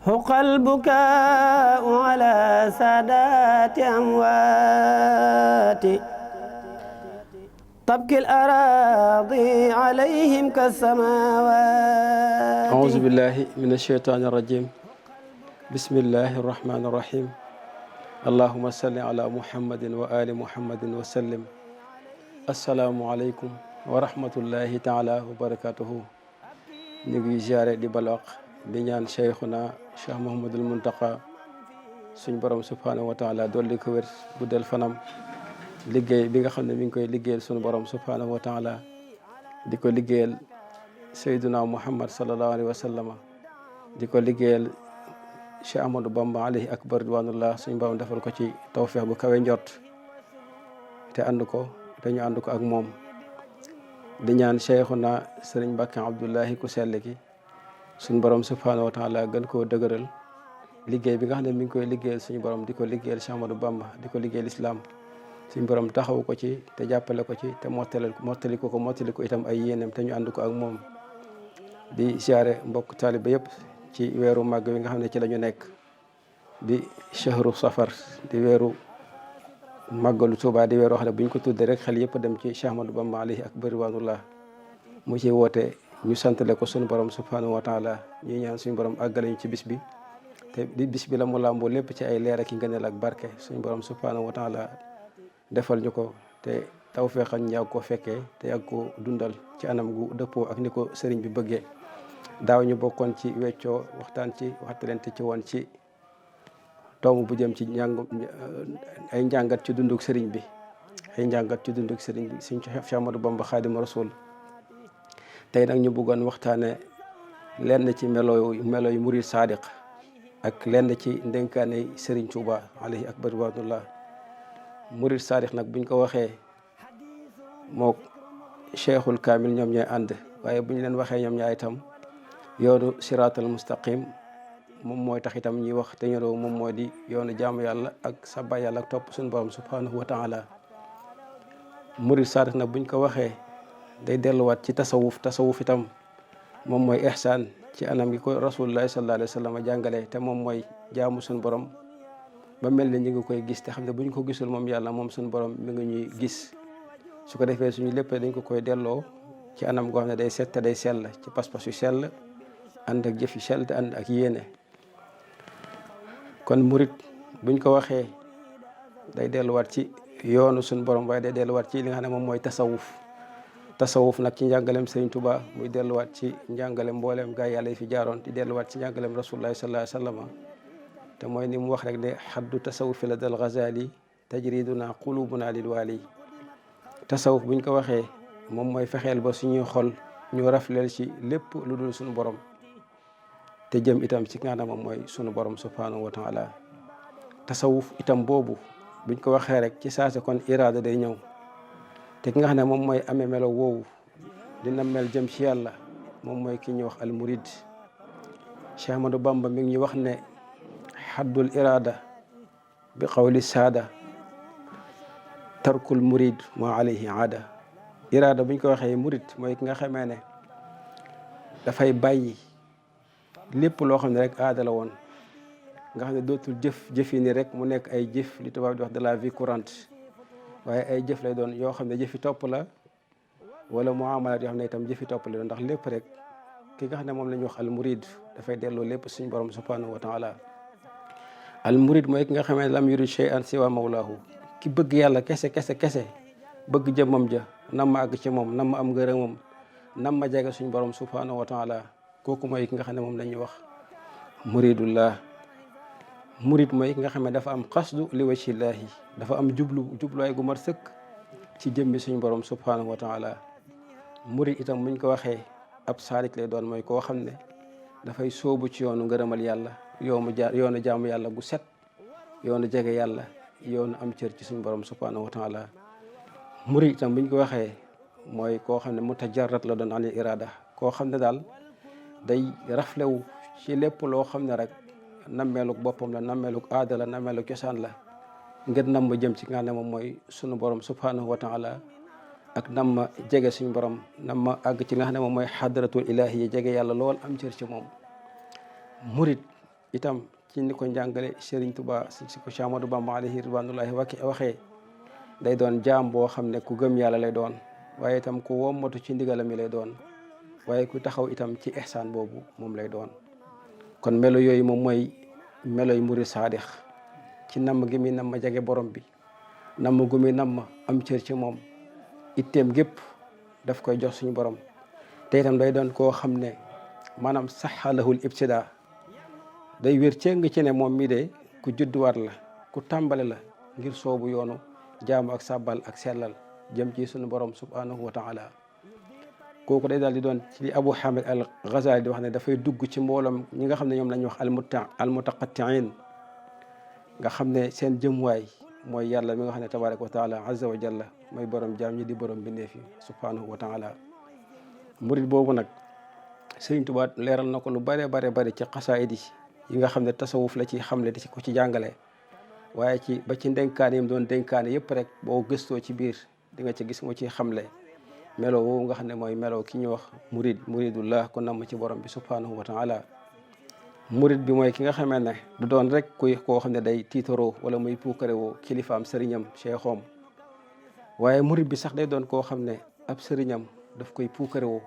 حق البكاء على سادات أموات تبكي الأراضي عليهم كالسماوات. أعوذ بالله من الشيطان الرجيم. بسم الله الرحمن الرحيم. اللهم صل على محمد وآل محمد وسلم. السلام عليكم ورحمة الله تعالى وبركاته. نيجي جاري دي بلوق di ñaan cheikhuna cheikh Mouhamadul Muntaqa suñ borom subhanahu wa taala dolli ko wér guddal fanam liggéey bi nga xam ne mi ngi koy liggéeyal suñu borom subhanahu wa taala di ko liggéeyal sayduna muhammad sallallahu alayhi wa sallama di ko liggéeyal cheikh Ahmadou Bamba alayhi akbar ridwanullah suñ borom defal ko ci tawfiix bu kawe njort te ànd ko te ñu ànd ko ak moom di ñaan cheikhuna sëriñ Mbàkke Abdullahi ku sell ki suñu borom subhanahu wa taala gën koo dëgëral liggéey bi nga xam ne mi ngi koy liggéeyal suñu borom di ko liggéeyal Cheikh Ahmadou Bamba di ko liggéeyal islam suñu borom taxaw ko ci te jàppale ko ci te mottali ko itam ay yéenem te ñu ànd ko ak moom di siyaare mbokk taaliba yëpp ci weeru màgg wi nga xam ne ci la ñu nekk di shahru safar di weeru màggalu Tuuba di weeru xam ne bu ñu ko tuddee rek xel yëpp dem ci Cheikh Ahmadou Bamba alayhi akbar ridwanullah mu ci woote ñu santale ko suñu borom subhanahu wa taala ñuy ñaan suñu borom àggale ñu ci bis bi te di bis bi la mu làmboo lépp ci ay leer ak i ngëneel ak barke suñu borom subhanahu wa taala defal ñu ko te tawfeexal ñu yàgg ko fekkee te yàgg ko dundal ci anam gu dëppoo ak ni ko sëriñ bi bëggee. daaw ñu bokkoon ci weccoo waxtaan ci waxtalante ci woon ci tomb bu jëm ci ay njàngat ci dunduk sëriñ bi ay njàngat ci dunduk sëriñ bi suñ Cheikh Ahmadou Bamba Xaadimu Rasuul. tey nag ñu bëggoon waxtaane lenn ci melo yu murid sadiq ak lenn ci ndénkaane Serigne Touba alayhi akbar ridwanullah. murid sadiq nag buñ ko waxee mook cheikhul kaamil ñoom ñooy ànd waaye buñ leen waxee ñoom ñaar itam yoonu siratal mustaqim moom mooy tax itam ñuy wax te ñoroo moom moo di yoonu jaamu yàlla ak sabba yàlla ak topp suñu borom subhanahu wa taala. murid sadiq nag buñ ko waxee day delluwaat ci tasawuf itam moom mooy ihsaan ci anam gi ko rasulullahi sallallahu alayhi wa sallam jàngale te moom mooy jaamu suñu borom ba mel ne ñu ngi koy gis te xam ne bu ñu ko gisul moom yàlla moom suñu borom mi ngi ñuy gis su ko defee suñu lépp dañ ko koy delloo ci anam goo xam ne day set te day sell ci pas-pas yu sell ànd ak jëf yu sell te ànd ak yéene. kon murit buñ ko waxee day delluwaat ci yoonu suñu borom waaye day delluwaat ci li nga xam ne moom mooy tasawuf nag ci njàngalem Sëriñ Tuba muy delluwaat ci njàngalem mbooleem gaa yàlla yi fi jaaroon di delluwaat ci njàngalem rasulullahi sallallahu alayhi wa sallam te mooy ni mu wax rek ne xaddu tasawufi la dal Ghazali tajriduna qulubuna lil wali. tasawuf buñ ko waxee moom mooy fexeel ba suñuy xol ñu rafleel ci lépp lu dul suñu borom te jëm itam ci nga xam ne moom mooy suñu borom subhanahu wa taala. tasawuf itam boobu buñ ko waxee rek ci saase kon iraada day ñëw te ki nga xam ne moom mooy amee melo woowu dina mel jëm ci yàlla moom mooy ki ñuy wax al murid. Cheikh Ahmadou Bamba mi ngi ñuy wax ne xaddul iraada bi qawli saada tarkul murid moo alayhi aada. iraada buñ ko waxee murid mooy ki nga xamee ne dafay bàyyi lépp loo xam ne rek aada la woon nga xam ne dootul jëfi ni rek mu nekk ay jëf li tubaab di wax de la vie courante waaye ay jëf lay doon yoo xam ne jëfi topp la wala muamalat yoo xam ne itam jëfi topp la doon ndax lépp rek ki nga xam ne moom la ñuy wax al murid dafay delloo lépp suñu borom subhanahu wa taala. al murid mooy ki nga xam ne lam yurid shay'an siwa mawlaahu ki bëgg yàlla kese bëgg jëmmam ja nam ma àgg ci moom nam ma am ngërëmam nam ma jege suñu borom subhanahu wa taala kooku mooy ki nga xam ne moom la ñuy wax muridullah. murid mooy ki nga xam ne dafa am xasdu li wajhillahi dafa am jubluwaay gu mat sëkk ci jëmbi suñu borom subhanahu wa taala. murid itam buñ ko waxee ab saalik lay doon mooy koo xam ne dafay sóobu ci yoonu ngërëmal yàlla yoonu jaamu yàlla gu set yoonu jege yàlla yoonu am cër ci suñu borom subhanahu wa taala. murid itam buñ ko waxee mooy koo xam ne mutajarrat la doon an irada koo xam ne daal day raflewu ci lépp loo xam ne rek nammeeluk boppam la nammeeluk aada la nammeeluk cosaan la ngir nam ma jëm ci nga xam ne moom mooy sunu borom subhanahu wa taala ak nam ma jege suñu borom nam ma àgg ci nga xam ne moom mooy xadratul ilahi yi jege yàlla lool am cër ci moom. murit itam ci ni ko njàngale Serigne Touba si ko Cheikh Ahmadou Bamba alayhi ridwanullahi waxee day doon jaam boo xam ne ku gëm yàlla lay doon waaye itam ku wommatu ci ndigalam mi lay doon waaye ku taxaw itam ci ihsaan boobu moom lay doon. kon melo yooyu moom mooy meloy murid saadix ci namm gi mi nam ma jege borom bi namm gu mi nam ma am cër ci moom itteem gépp daf koy jox suñu borom te itam day doon koo xam ne maanaam saxalahul ibtida day wér cee ci ne moom mi de ku judduwaat la ku tàmbale la ngir soobu yoonu jaamu ak sàbbal ak sellal jëm ci suñu borom subhanahu wa taala kooku day daal di doon ci li Abu Hamid al Ghazali di wax ne dafay dugg ci mbooloom ñi nga xam ne ñoom la ñuy wax al mutaqattiin nga xam ne seen jëmwaay mooy yàlla mi nga xam ne tabaraka wa taala azza wa jalla mooy borom jaam ñi di borom bindeef yi subhanahu wa taala. murid boobu nag Sëriñ Tuubaa leeral na ko lu bare ci xasaayid yi nga xam ne tasawuf la ci xamle di ko ci jàngale waaye ba ci dénkaane yi mu doon dénkaane yëpp rek boo gëstoo ci biir di nga ci gis mu ci xamle melo woowu nga xam ne mooy melo ki ñuy wax muridullah ko namm ci borom bi subhanahu wa taala. murid bi mooy ki nga xamee ne du doon rek koo xam ne day tiitaroo wala muy puukarewoo kilifaam sëriñam cheikhoom waaye murid bi sax day doon koo xam ne ab sëriñam daf koy puukarewoo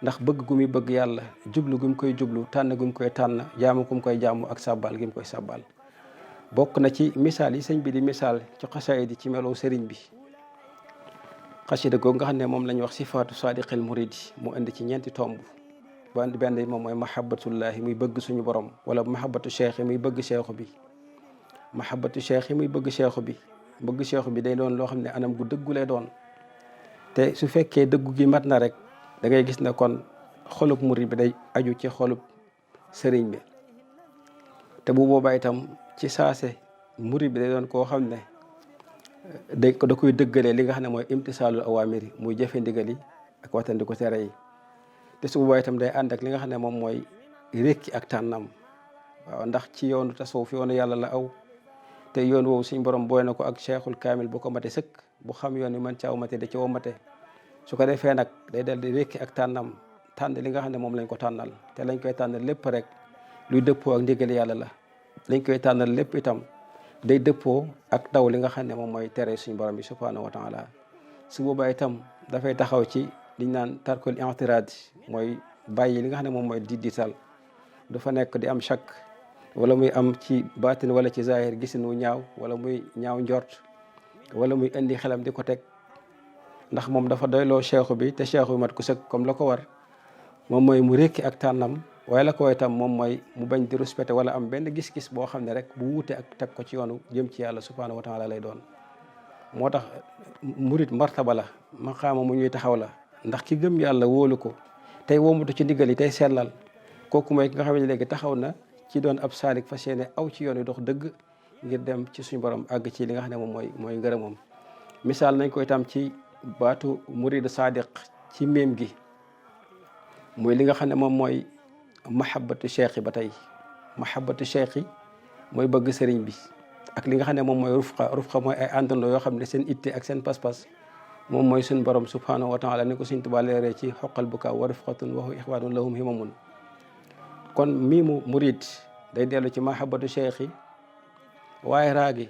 ndax bëgg gu muy bëgg yàlla jublu gu mu koy jublu tànn gu mu koy tànn jaamu gu mu koy jaamu ak sàbbal gi mu koy sàbbal. bokk na ci misaal yi sëñ bi di misaal ci xasaayid yi ci melow sëriñ bi xasida googu nga xam ne moom la ñuy wax sifaatu sadiqil muridi mu indi ci ñeenti tomb benn moom mooy mahabbatullahi muy bëgg suñu borom wala mahabbatu cheikh yi muy bëgg cheikhu bi mahabbatu cheikh yi muy bëgg cheikhu bi bëgg cheikhu bi day doon loo xam ne anam gu dëggu lay doon te su fekkee dëggu gi mat na rek da ngay gis ne kon xolub murid bi day aju ci xolub sëriñ bi te bu boobaa itam ci saase murid bi day doon koo xam ne da koy dëggalee li nga xam ne mooy imtisaalul awaamiri muy jëfe ndigal yi ak watandi ko tere yi te su boobaa itam day ànd ak li nga xam ne moom mooy rékki ak tànnam waaw ndax ci yoonu tasawuf yoonu yàlla la aw te yoon woowu suñ borom booy na ko ak cheikhul kaamil bu ko mate sëkk bu xam yoon wi man caaw mate da ci woo mate su ko defee nag day dal di rékki ak tànnam tànn li nga xam ne moom lañ ko tànnal te lañ koy tànnal lépp rek luy dëppoo ak ndigal yàlla la lañ koy tànnal lépp itam day dëppoo ak daw li nga xam ne moom mooy tere suñu borom bi subhanahu wa taala su boobaa itam dafay taxaw ci liñ naan tarkul i'tirad mooy bàyyi li nga xam ne moom mooy diital du fa nekk di am chak wala muy am ci baatin wala ci zahir gisin wu ñaaw wala muy ñaaw njort wala muy indi xelam di ko teg ndax moom dafa doyloo cheikhu bi te cheikhu bi mat ku sëkk comme la ko war moom mooy mu rékki ak tànnam waaye la ko itam moom mooy mu bañ di respecté wala am benn gis-gis boo xam ne rek bu wuute ak teg ko ci yoonu jëm ci yàlla subhanahu wa taala lay doon. moo tax murit martaba la maqaama mu ñuy taxaw la ndax ki gëm yàlla wóolu ko tey womatu ci ndigal yi tey sellal kooku mooy ki nga xam ne léegi taxaw na ci doon ab saalik fas yéene aw ci yoon wi dox dëgg ngir dem ci suñu borom àgg ci li nga xam ne moom mooy ngërëmam. misaal nañ ko itam ci baatu murid sadiq ci méem gi mooy li nga xam ne moom mooy mahabbatu cheikh yi ba tey mahabbatu cheikh yi mooy bëgg sëriñ bi ak li nga xam ne moom mooy rufqa mooy ay àndandoo yoo xam ne seen itte ak seen pas-pas moom mooy suñ borom subhanahu wa taala ni ko Sëriñ Tuubaa leeree ci xoqal bukaa wa rufqatun wa huwa ixwaanun lahum himamun. kon miimu murid day dellu ci mahabbatu cheikh yi waaye raagi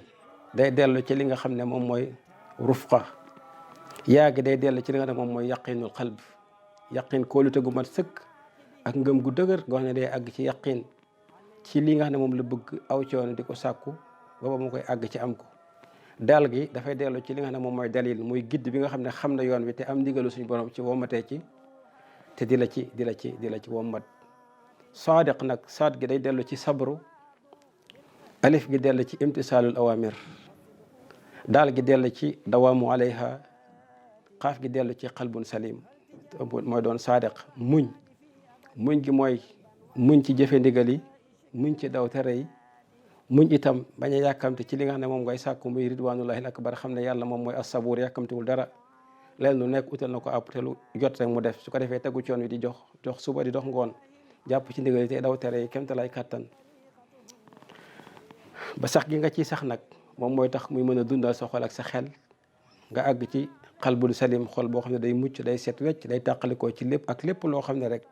day dellu ci li nga xam ne moom mooy rufqa yaagi day dellu ci li nga xam ne moom mooy yaqinul qalb yaqin kóolute gu mat sëkk ak ngëm gu dëgër goo xam ne day àgg ci yaqin ci li nga xam ne moom la bëgg aw coono di ko sàkku booba mu koy àgg ci am ko. dal gi dafay dellu ci li nga xam ne moom mooy dalil muy gidd bi nga xam ne xam na yoon wi te am ndigalu suñu borom ci womatee ci te di la ci womat. sadiq nag saad gi day dellu ci sabru alif gi dellu ci imtisaalul awamir daal gi dellu ci dawaamu alayha xaaf gi dellu ci qalbun salim mooy doon sadiq. muñ gi mooy muñ ci jëfe ndigal yi muñ ci daw tere yi muñ itam bañ a yàkkamte ci li nga xam ne moom ngay sàkku muy ridwanullahi akbar xam ne yàlla moom mooy as-sabuur yàkkamtiwul dara leen lu nekk utal na ko ab te lu jot rek mu def su ko defee tegu coon wi di jox suba di dox ngoon jàpp ci ndigal yi te daw tere yi kémta lay kàttan ba sax gi nga ci sax nag moom mooy tax muy mën a dundal sa xol ak sa xel nga àgg ci xalbul salim xol boo xam ne day mucc day set wecc day tàqalikoo ci lépp ak lépp loo xam ne rek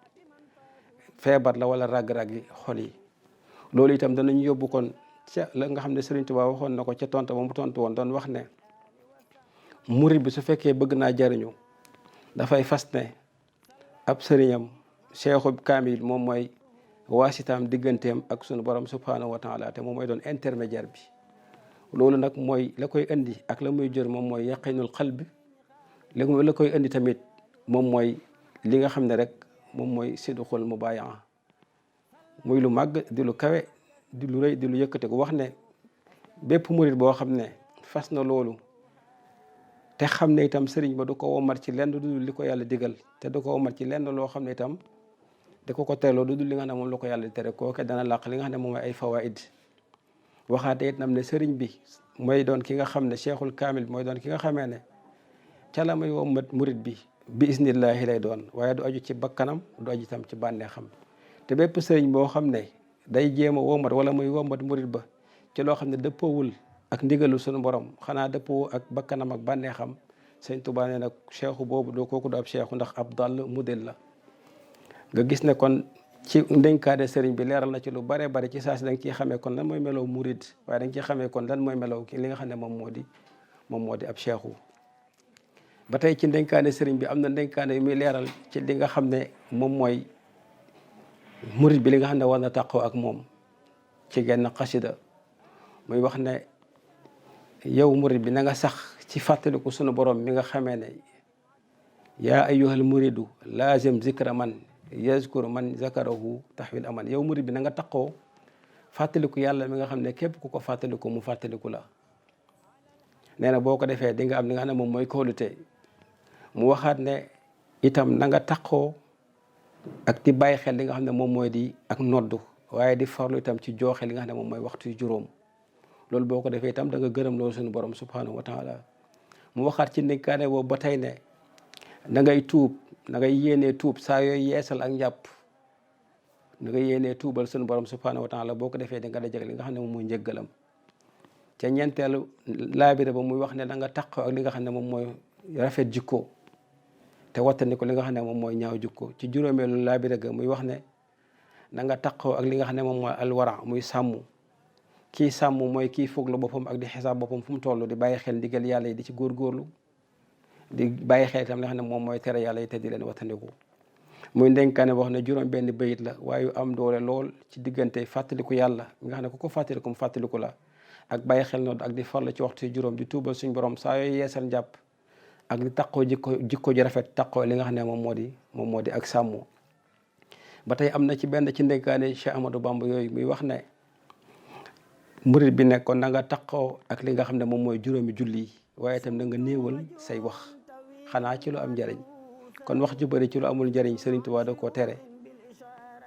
feebar la wala rag-rag yi xol yi loolu itam danañu yóbbu kon ca la nga xam ne Sëriñ Tuubaa waxoon na ko ca tontu ba mu tontu woon doon wax ne murid bi su fekkee bëgg naa jariñu dafay fas ne ab sëriñam Seexul Kaamil moom mooy waasitaam digganteem ak sunu borom subhanahu wa taala te moom mooy doon intermédiaire bi. loolu nag mooy la koy indi ak la muy jër moom mooy yaqinul qalbi la koy indi tamit moom mooy li nga xam ne rek moom mooy sidqul mubayaa muy lu màgg di lu kawe di lu rëy di lu yëkkate ko wax ne bépp murit boo xam ne fas na loolu te xam ne itam sëriñ ba du ko womat ci lenn du dul li ko yàlla digal te du ko womat ci lenn loo xam ne itam da ko teeloo du dul li nga xam ne moom la ko yàlla tere kooke dana làq li nga xam ne moom mooy ay fawaid waxaate it nam ne sëriñ bi mooy doon ki nga xam ne Cheikhul Kaamil mooy doon ki nga xamee ne ca la may womat murit bi isnillahi lay doon waaye du aju ci bakkanam du aju itam ci bànneexam te bépp sëriñ boo xam ne day jéem a womat wala muy womat murit ba ci loo xam ne dëppoowul ak ndigalu sunu borom xanaa dëppoo ak bakkanam ak bànneexam Sëñ Tuubaa nee nag cheikhu boobu doo kooku du ab cheikhu ndax ab dall mudel la nga gis ne kon ci ndénkaane sëriñ bi leeral na ci lu bare bare ci saa si da nga ciy xamee kon lan mooy melow murid waaye da nga ciy xamee kon lan mooy melow ki li nga xam ne moom moo di ab cheikhu ba tey ci ndénkaane sëriñ bi am na ndénkaane yu muy leeral ci li nga xam ne moom mooy murid bi li nga xam ne war na tàqoo ak moom ci genn xasida muy wax ne yow murid bi na nga sax ci fàttaliku sunu borom mi nga xamee ne yaa ayyuhal muridu laazim zikra man yazkuru man zakarahu taxwil aman yow murid bi na nga taqoo fàttaliku yàlla mi nga xam ne képp ku ko fàttaliku mu fàttaliku la nee na boo ko defee di nga am li nga xam ne moom mooy kóolute mu waxaat ne itam na nga taqoo ak di bàyyi xel li nga xam ne moom mooy di ak noddu waaye di farlu itam ci jooxe li nga xam ne moom mooy waxtu yu juróom loolu boo ko defee itam da nga gërëm loolu suñu borom subhanahu wa taala mu waxaat ci ndénkaane boobu ba tey ne da ngay tuub da ngay yéenee tuub saa yooyu yeesal ak njàpp da ngay yéenee tuubal suñu borom subhanahu wa taala boo ko defee da nga dajale li nga xam ne moom mooy njëggalam ca ñeenteelu laabire ba muy wax ne da nga taqoo ak li nga xam ne moom mooy rafet jikko te wattandi ko li nga xam ne moom mooy ñaaw jikko ci juróomeelu laabire ga muy wax ne da nga taqoo ak li nga xam ne moom mooy alwara muy sàmm kii sàmm mooy kii foglu boppam ak di xisaab boppam fu mu toll di bàyyi xel ndigal yàlla yi di ci góorgóorlu di bàyyi xel itam li nga xam ne moom mooy tere yàlla yi te di leen wattandiku muy ndénkaane wax ne juróom benn bayit la waaye am doole lool ci diggante fàttaliku yàlla mi nga xam ne ku ko fàttaliku mu fàttaliku la ak bàyyi xel noonu ak di farla ci waxtu juróom di tuubal suñ borom saa yooyu yeesal njàpp ak di taqoo jikko ji rafet taqoo li nga xam ne moom moo di ak sàmm ba tey am na ci benn ci ndénkaane Cheikh Ahmadou Bamba yooyu muy wax ne murid bi nekkoon na nga taqoo ak li nga xam ne moom mooy juróomi julli waaye itam na nga néewal say wax xanaa ci lu am njariñ kon wax ju bëri ci lu amul njariñ Sëriñ Tuubaa da koo tere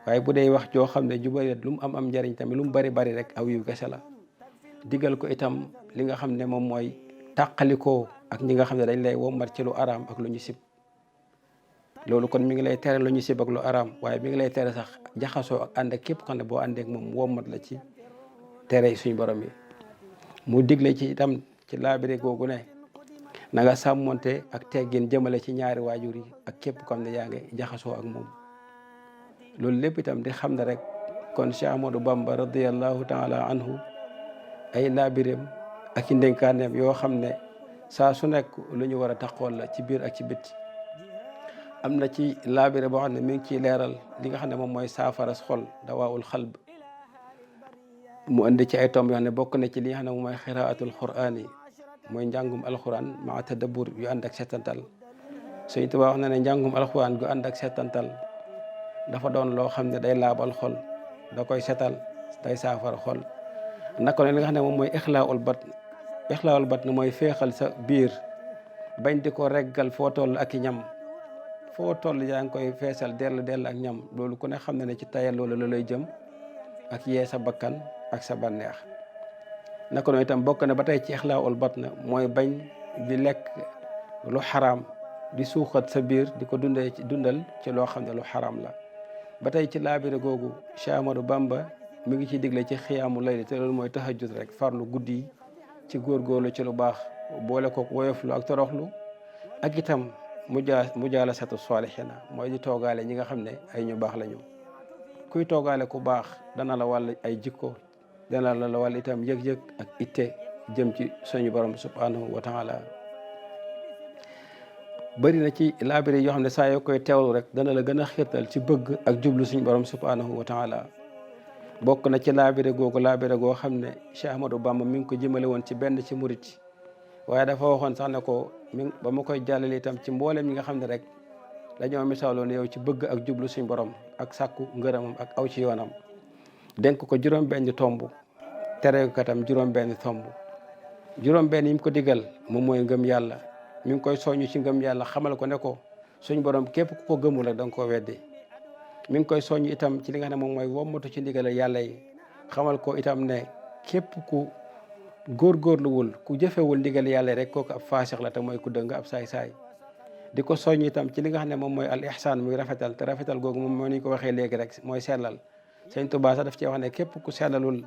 waaye bu dee wax joo xam ne ju bëri lu mu am njariñ tamit lu mu bari bari rek aw yu kese la digal ko itam li nga xam ne moom mooy tàqalikoo ak ñi nga xam ne dañ lay wommat ci lu araam ak lu ñu sib loolu kon mi ngi lay tere lu ñu sib ak lu araam waaye mi ngi lay tere sax jaxasoo ak ànd ak képp xam ne boo àndeek moom wommat la ci tere suñu borom yi mu digle ci itam ci laabire googu ne na nga sàmmonte ak teggin jëmale ci ñaari waajur yi ak képp ko xam ne yaa ngi jaxasoo ak moom loolu lépp itam di xam ne rek kon Cheikh Ahmadou Bamba radiyallahu taala anhu ay laabireem ak i ndénkaaneem yoo xam ne saa su nekk lu ñu war a taxool la ci biir ak ci bitti am na ci laabire boo xam ne mi ngi ciy leeral li nga xam ne moom mooy saafaras xol dawaawul xalb mu indi ci ay tomb yoo xam ne bokk na ci li nga xam ne moom mooy xiraatul quraan yi mooy njàngum alquran maa tadabbur yu ànd ak setantal Sëñ Tuubaa wax na ne njàngum alquran gu ànd ak setantal dafa doon loo xam ne day laabal xol da koy setal day saafara xol naka la li nga xam ne moom mooy ixlaawul batn mooy féexal sa biir bañ di ko reggal foo toll ak i ñam foo toll yaa ngi koy feesal dell ak ñam loolu ku ne xam ne ne ci tayal loolu la lay jëm ak yee sa bakkan ak sa bànneex naka noonu itam bokk na ba tey ci ixlaawul batn mooy bañ di lekk lu xaraam di suuxat sa biir di ko dundal ci loo xam ne lu xaraam la ba tey ci laabire googu Cheikh Ahmadou Bamba mi ngi ci digle ci xiyaamu layli te loolu mooy tahajjud rek farlu guddi yi ci góorgóorlu ci lu baax boole ko woyoflu ak toroxlu ak itam mujaalasatu saalihiina mooy di toogaale ñi nga xam ne ay ñu baax lañu kuy toogaale ku baax dana la wàll ay jikko, dana la wàll itam yëg-yëg ak itte jëm ci suñu borom subhanahu wa taala. bëri na ci laabire yoo xam ne saa yoo koy teewlu rek dana la gën a xiirtal ci bëgg ak jublu suñu borom subhanahu wa taala. bokk na ci laabire goo xam ne Cheikh Ahmadou Bamba mi ngi ko jëmale woon ci benn ci murit, waaye dafa waxoon sax ne ko ba ma koy jàllale itam ci mboolem ñi nga xam ne rek dañoo misaaloon yow ci bëgg ak jublu suñu borom ak sàkku ngërëmam ak aw ci yoonam. dénk ko juróom-benn tomb, tere ko tam juróom-benn tomb. juróom-benn yi mu ko digal moom mooy ngëm yàlla. mi ngi koy soññu ci ngëm yàlla, xamal ko ne ko suñ borom képp ku ko gëmul rek da nga koo weddi. mi ngi koy soññ itam ci li nga xam ne moom mooy wommatu ci ndigal yàlla yi, xamal ko itam ne képp ku góorgóorluwul ku jëfewul ndigal yàlla rek kooku ab faasix la te mooy ku dëng ab saay-saay. di ko soññ itam ci li nga xam ne moom mooy al ihsaan muy rafetal, te rafetal googu moom moo ni ko waxee léegi rek mooy sellal. Sëñ Tuubaa sax daf cee wax ne képp ku sellalul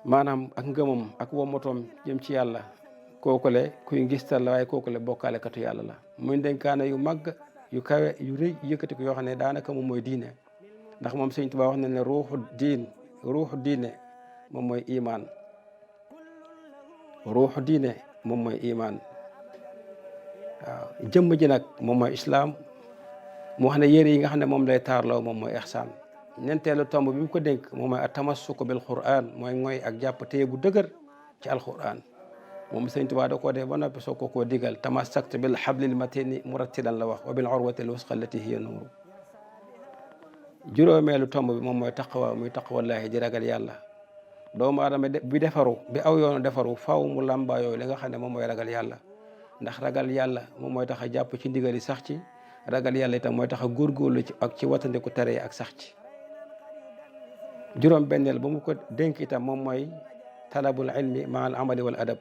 maanaam ak ngëmam ak wommatoom jëm ci yàlla, kookule kuy ngistal la, waaye kookule bokkaale katu yàlla la. muy dénkaane yu màgg yu kawe yu rëy yëkkati ko yoo xam ne daanaka moom mooy diine, ndax moom Sëñ Tuubaa wax na ne ruuxu diine moom mooy imaan. ruuxu diine moom mooy imaan. waaw jëmm ji nag moom mooy islaam. mu wax ne yére yi nga xam ne moom lay taarloo moom mooy ihsaan. ñeenteelu tomb bi mu ko dénk moom mooy atamassuku bil Qur'an, mooy ngoy ak jàpp téye bu dëgër ci alquran. moom Sëñ Tuubaa da koo def ba noppi soo koo digal tamassaktu bil hablil matini murattilan la wax wa bil urwatil wusqa allati hiya nuuru. juróomeelu tomb bi moom mooy taqwa, muy taqwallaahi di ragal yàlla. doomu aadama bi defaru bi aw yoonu defaru faaw mu làmbaayoo li nga xam ne moom mooy ragal yàlla, ndax ragal yàlla moom mooy tax a jàpp ci ndigal yi sax ci, ragal yàlla itam mooy tax a góorgóorlu ci ak ci wattandiku tere yi ak sax ci. juróom benneel ba mu ko dénk itam moom mooy talabul ilmi ma al amali wal adab,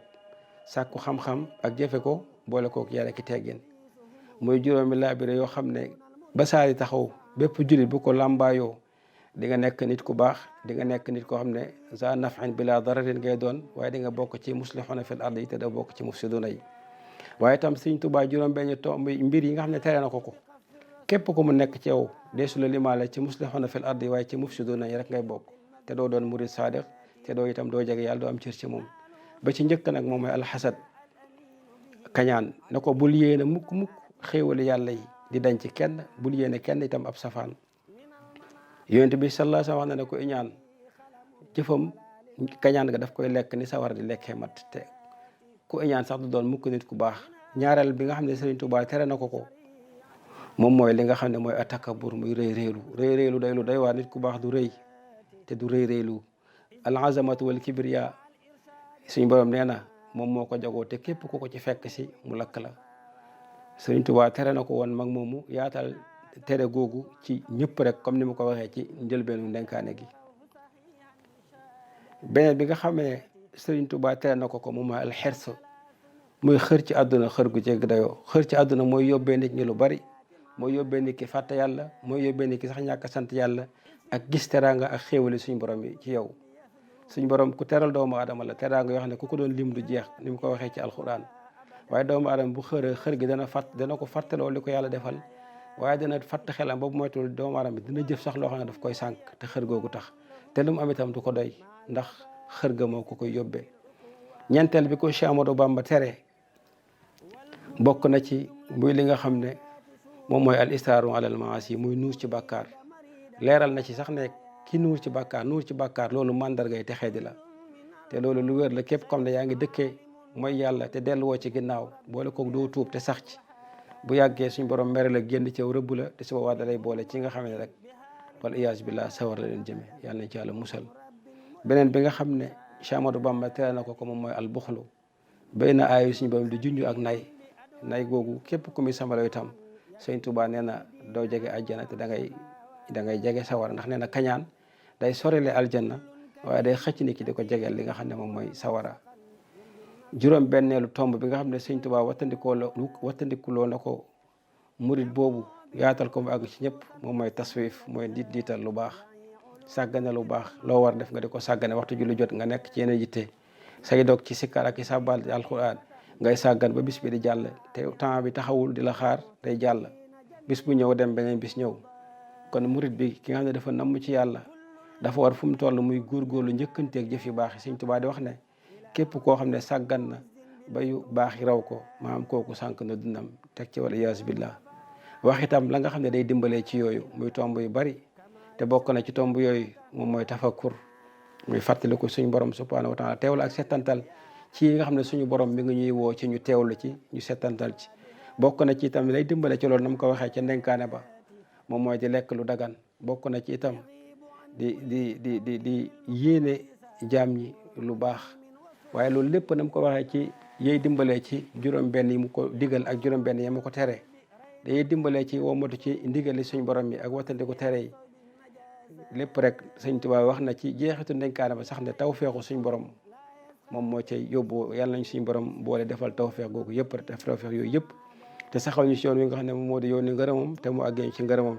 sàkku xam-xam ak jëfe ko boole kook yar ak teggin. muy juróomi laabire yoo xam ne ba saari taxaw bépp jullit bu ko làmbaayoo di nga nekk nit ku baax, di nga nekk nit koo xam ne za naf'in bila dararin ngay doon, waaye di nga bokk ci muslihuna fil ardi te da bokk ci mufsiduna yi. waaye itam Sëñ Tuubaa juróom benn tomb mbir yi nga xam ne tere na ko képp ku mu nekk ci yow deesu la limaale ci muslihuna fil ardi, waaye ci mufsiduna yi rek ngay bokk, te doo doon murid saadiq, te doo itam doo jege yàlla, doo am cër ci moom. ba ci njëkk nag moom mooy alxasad, kañaan. na ko bul yéene mukk xéewali yàlla yi di dañ ci kenn, bul yéene kenn itam ab safaan. yonent bi sallallahu alayhi wa sallam wax na ne ko iñaan jëfam kañaan nga daf koy lekk ni sawar di lekkee mat, te ku iñaan sax du doon mukk nit ku baax. ñaareel bi nga xam ne Sëriñ Tuubaa tere na ko moom mooy li nga xam ne mooy atakabur, muy rëy réylu day lu day waa. nit ku baax du rëy te du rëy réylu. al azamatu wal kibriya suñ borom nee na moom moo ko jagoo, te képp ku ko ci fekk si mu lakk la. Sëriñ Tuubaa tere na ko woon mag moomu yaatal tere googu ci ñëpp rek, comme ni ma ko waxee ci njëlbeenu ndenkaane gi. beneen bi nga xam ne Sëriñ Tuubaa tere na ko moom mooy alxers, muy xër ci àdduna, xër gu jégg dayoo. xër ci àdduna mooy yóbbee nit ñi lu bari, mooy yóbbee nit ki fàtte yàlla, mooy yóbbee nit ki sax ñàkk sant yàlla ak gis teraanga ak xéewali suñ borom yi ci yow. suñ borom ku teral doomu aadama la, teraanga yoo xam ne ku ko doon lim du jeex, ni mu ko waxee ci alquran. waaye doomu aadama bu xër gi dana ko fàttaloo li ko yàlla defal, waaye dana fàtt xelam boobu moytul doomu aadama bi dina jëf sax loo xam ne daf koy sànq te xër googu tax, te lu mu am itam du ko doy ndax xër ga moo ko koy yóbbee. ñeenteel bi ko Cheikh Ahmadou Bamba tere bokk na ci muy li nga xam ne moom mooy al israaru alal maasi, muy nuur ci bàkkaar. leeral na ci sax ne ki nuur ci bàkkaar loolu mandargay texee di la, te loolu lu wér la. képp comme ne yaa ngi dëkkee mooy yàlla te delluwoo ci ginnaaw, boole koog doo tuub te sax ci, bu yàggee suñ borom mere la, génn ci yow rëbb la, te su boobaa da lay boole ci nga xam ne rek wal iyaas billah sawar la leen jëme. yàlla nañ ci yàlla musal. beneen bi nga xam ne Cheikh Ahmadou Bamba tere na ko moom mooy al buxlu. béy na aayu suñu borom di junj ak nay googu képp ku muy samalo itam Sëñ Tuubaa nee na doo jege àjjana, te da ngay jege sawara, ndax nee na kañaan day sorile aljanna, waaye day xëcc nit ki di ko jegeel li nga xam ne moom mooy sawara. juróom benneelu tomb bi nga xam ne Sëñ Tuubaa wattandikuloo na ko murit boobu, yaatal ko mu àgg ci ñëpp, moom mooy taswif, mooy diital lu baax, sàggane lu baax. loo war def nga di ko sàggane, waxtu julli jot nga nekk ci yeneen yitte, say dog ci sikkar ak i sàbbal ci alquran ngay sàggan ba bis bi di jàll, te temps bi taxawul di la xaar, day jàll. bis bu ñëw dem beneen bis ñëw. kon murit bi ki nga xam ne dafa namm ci yàlla dafa war fu mu toll muy góorgóorlu njëkkanteeg jëf yu baax yi Sëñ Tuubaa di wax ne képp koo xam ne sàggan na ba yu baax yi raw ko maanaam kooku sànq na dundam teg ci wala yaasu billah wax itam la nga xam ne day dimbalee ci yooyu muy tomb yu bari te bokk na ci tomb yooyu moom mooy tafakkur muy fàttaliku suñu borom subhanahu wa taala teewlu ak settantal ci yi nga xam ne suñu borom mi ngi ñuy woo ci ñu teewlu ci ñu settantal ci bokk na ci itam lay dimbale ci loolu na mu ko waxee ca ndenkaane ba moom mooy di lekk lu dagan bokk na ci itam di yéene jaam ñi lu baax waaye loolu lépp na mu ko waxee ci yey dimbalee ci juróom-benn yi mu ko digal ak juróom-benn yi mu ko tere day dimbalee ci womatu ci ndigali suñu borom yi ak wattandiku tere yi lépp rek Sëñ Tuubaa wax na ci jeexitu ndenkaane ba sax ne tawfeexu suñu borom moom moo cay yóbbu yàlla nañ suñu borom boole defal tawfeex googu yëpp rek def tawfeex yooyu yëpp te saxal ñu si yoon wi nga xam ne moom moo di yoon ni ngërëmam te mu àggee ci ngërëmam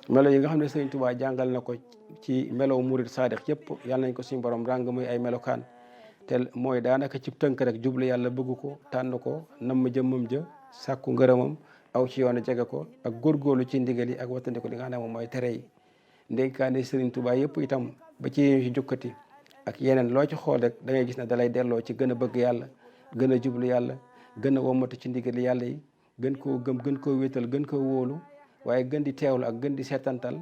melo yi nga xam ne Sëñ Tuubaa jàngal na ko ci melow murid saadiq yëpp yàlla nañ ko suñu borom ràng muy ay melokaan te mooy daanaka ci tënk rek jublu yàlla bëgg ko tànn ko namm jëmmam ja sàkku ngërëmam aw ci yoon jege ko ak góorgóorlu ci ndigal yi ak wattandiku li nga xam ne moom mooy tere yi ndénkaane Sëriñ Tuubaa yëpp itam ba ci jukkati ak yeneen loo ci xool rek da ngay gis ne dalay delloo ci gën a bëgg yàlla gën a jublu yàlla gën a womatu ci ndigal yàlla yi gën koo gëm gën koo wéetal gën koo wóolu waaye gën di teewlu ak gën di seetantal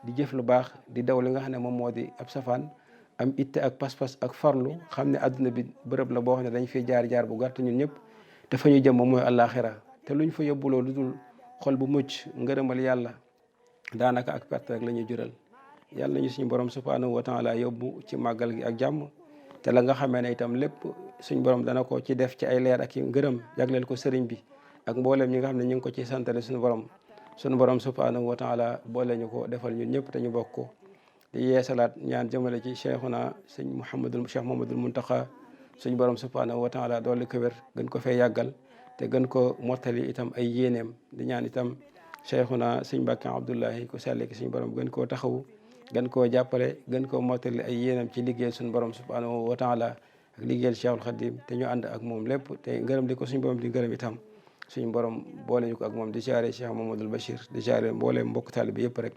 di jëf lu baax di daw li nga xam ne moom moo di ab safaan am itte ak pas-pas ak farlu xam ne adduna bi bërëb la boo xam ne dañ fiy jaar bu gàtt ñun ñëpp te fa ñu jëm moom mooy àllaaxira te luñ fa yóbbuloo lu dul xol bu mucc ngërëmal yàlla daanaka ak perte rek la ñuy jural yàlla nañu suñu borom subhanahu wa taala yóbbu ci màggal gi ak jàmm te la nga xamee ne itam lépp suñ borom dana ko ci def ci ay leer ak i ngërëm jagleel ko sëriñ bi ak mboolem ñi nga xam ne ñu ngi ko ci santale suñu borom subhanahu wa taala boole ñu ko defal ñun ñëpp te ñu bokk ko di yeesalaat ñaan jëmale ci cheikhuna cheikh Mouhamadul Muntaqa suñu borom subhanahu wa taala doole ko wér gën ko fee yàggal te gën ko mottali itam ay yéeneem di ñaan itam cheikhuna sëñ Mbàkke Abdullahi ku sell ki suñu borom gën koo taxawu gën koo jàppale gën koo mottali ay yéenam ci liggéeyal suñu borom subhanahu wa taala ak liggéeyal Cheikhul Khadim te ñu ànd ak moom lépp te ngërëm di ko suñu borom di ngërëm itam suñu borom boole ñu ko ak moom di jaare Cheikh Mamadou Bachir di jaare mbooleem mbokk taalibe yëpp rek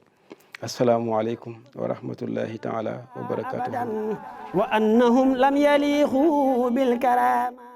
asalaamualeykum wa rahmatullahi taala wa barakatuhu wa annahum lam yaliqu bil karama